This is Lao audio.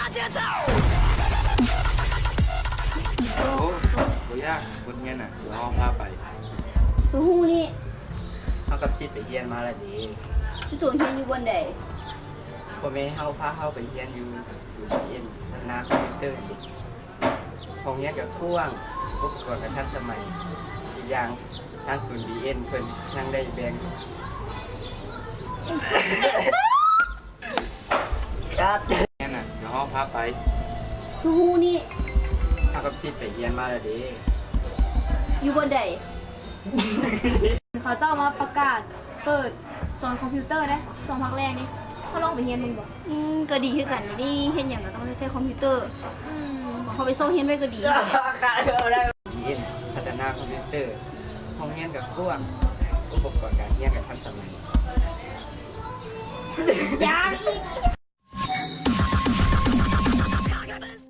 ໂອ້ ບໍ່ຍາກ ບົດຮຽນນະ ດຽວເຮົາພາໄປ. ຄືຮູ້ນີ້? ເຮົາກັບຊິດໄປຮຽນມາແລ້ວເດ້. ສຸໂຕຮຽນຢູ່ບ່ອນໃດ? ພໍ່ແມ່ເຮົາພາເຮົາໄປຮຽນຢູ່ສູນບີເອັນ ພັດທະນາຄອມພິວເຕີ. ຫ້ອງຮຽນກໍກວ້າງ, ອຸປະກອນກໍທັນສະໄໝ. ອີກຢ່າງ ທາງສູນບີເອັນເພິ່ນຍັງໄດ້ແບ່ງ ຄັດ ແມ່ນນະ ດຽວເຮົາພາໄປ. ຄືຮູ້ນີ້? ເຮົາກັບຊິດໄປຮຽນມາແລ້ວເດ້. ຢູ່ບ່ອນໃດ? ເຂົາເຈົ້າມາປະກາດເປີດສອນຄອມພິວເຕີເດ້ ຊ່ວງພັກແລງນີ້. ເຮົາລອງໄປຮຽນເບິ່ງບໍ່? ອືມ ກໍດີຄືກັນນີ້ ເຮັດຫຍັງກໍຕ້ອງໄດ້ໃຊ້ຄອມພິວເຕີ. ອືມ ເຮົາໄປຊອກຮຽນໄວ້ກໍດີ. ບີເອັນ ພັດທະນາຄອມພິວເຕີ, ຫ້ອງຮຽນກໍກວ້າງ, ອຸປະກອນການຮຽນກໍທັນສະໄໝ. ຢ່າອີກ.